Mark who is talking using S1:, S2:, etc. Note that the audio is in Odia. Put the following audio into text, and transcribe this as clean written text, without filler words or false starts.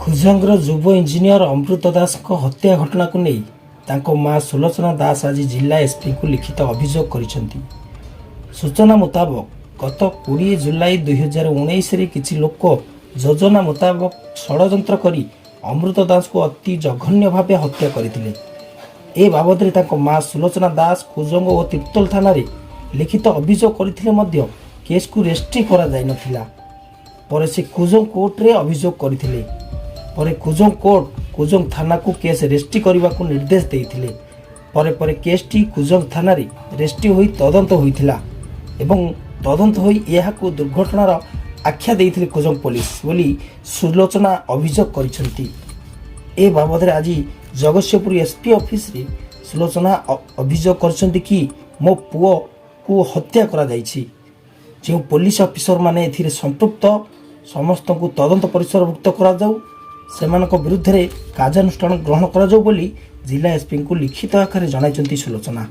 S1: କୁଜଙ୍ଗର ଯୁବ ଇଞ୍ଜିନିୟର ଅମୃତ ଦାସଙ୍କ ହତ୍ୟା ଘଟଣାକୁ ନେଇ ତାଙ୍କ ମା ସୁଲୋଚନା ଦାସ ଆଜି ଜିଲ୍ଲା ଏସ୍ପିଙ୍କୁ ଲିଖିତ ଅଭିଯୋଗ କରିଛନ୍ତି। ସୂଚନା ମୁତାବକ, ଗତ 20 ଜୁଲାଇ 2019ରେ କିଛି ଲୋକ ଯୋଜନା ମୁତାବକ ଷଡ଼ଯନ୍ତ୍ର କରି ଅମୃତ ଦାସଙ୍କୁ ଅତି ଜଘନ୍ୟ ଭାବେ ହତ୍ୟା କରିଥିଲେ। ଏ ବାବଦରେ ତାଙ୍କ ମା ସୁଲୋଚନା ଦାସ କୁଜଙ୍ଗ ଓ ତିର୍ତ୍ତୋଲ ଥାନାରେ ଲିଖିତ ଅଭିଯୋଗ କରିଥିଲେ ମଧ୍ୟ କେସ୍କୁ ରେଜିଷ୍ଟ୍ରି କରାଯାଇନଥିଲା। ପରେ ସେ କୁଜଙ୍ଗ କୋର୍ଟରେ ଅଭିଯୋଗ କରିଥିଲେ। ପରେ କୁଜଙ୍ଗ କୋର୍ଟ କୁଜଙ୍ଗ ଥାନାକୁ କେସ୍ ରେଜିଷ୍ଟ୍ରି କରିବାକୁ ନିର୍ଦ୍ଦେଶ ଦେଇଥିଲେ। ପରେ ପରେ କେସ୍ଟି କୁଜଙ୍ଗ ଥାନାରେ ରେଜିଷ୍ଟ୍ରି ହୋଇ ତଦନ୍ତ ହୋଇଥିଲା ଏବଂ ତଦନ୍ତ ହୋଇ ଏହାକୁ ଦୁର୍ଘଟଣାର ଆଖ୍ୟା ଦେଇଥିଲେ କୁଜଙ୍ଗ ପୋଲିସ ବୋଲି ସୁଲୋଚନା ଅଭିଯୋଗ କରିଛନ୍ତି। ଏ ବାବଦରେ ଆଜି ଜଗତସିଂହପୁର ଏସ୍ପି ଅଫିସରେ ସୁଲୋଚନା ଅଭିଯୋଗ କରିଛନ୍ତି କି ମୋ ପୁଅକୁ ହତ୍ୟା କରାଯାଇଛି। ଯେଉଁ ପୋଲିସ ଅଫିସରମାନେ ଏଥିରେ ସମ୍ପୃକ୍ତ, ସମସ୍ତଙ୍କୁ ତଦନ୍ତ ପରିସରଭୁକ୍ତ କରାଯାଉ, ସେମାନଙ୍କ ବିରୁଦ୍ଧରେ କାର୍ଯ୍ୟାନୁଷ୍ଠାନ ଗ୍ରହଣ କରାଯାଉ ବୋଲି ଜିଲ୍ଲା ଏସ୍ପିଙ୍କୁ ଲିଖିତ ଆକାରରେ ଜଣାଇଛନ୍ତି ସୁଲୋଚନା।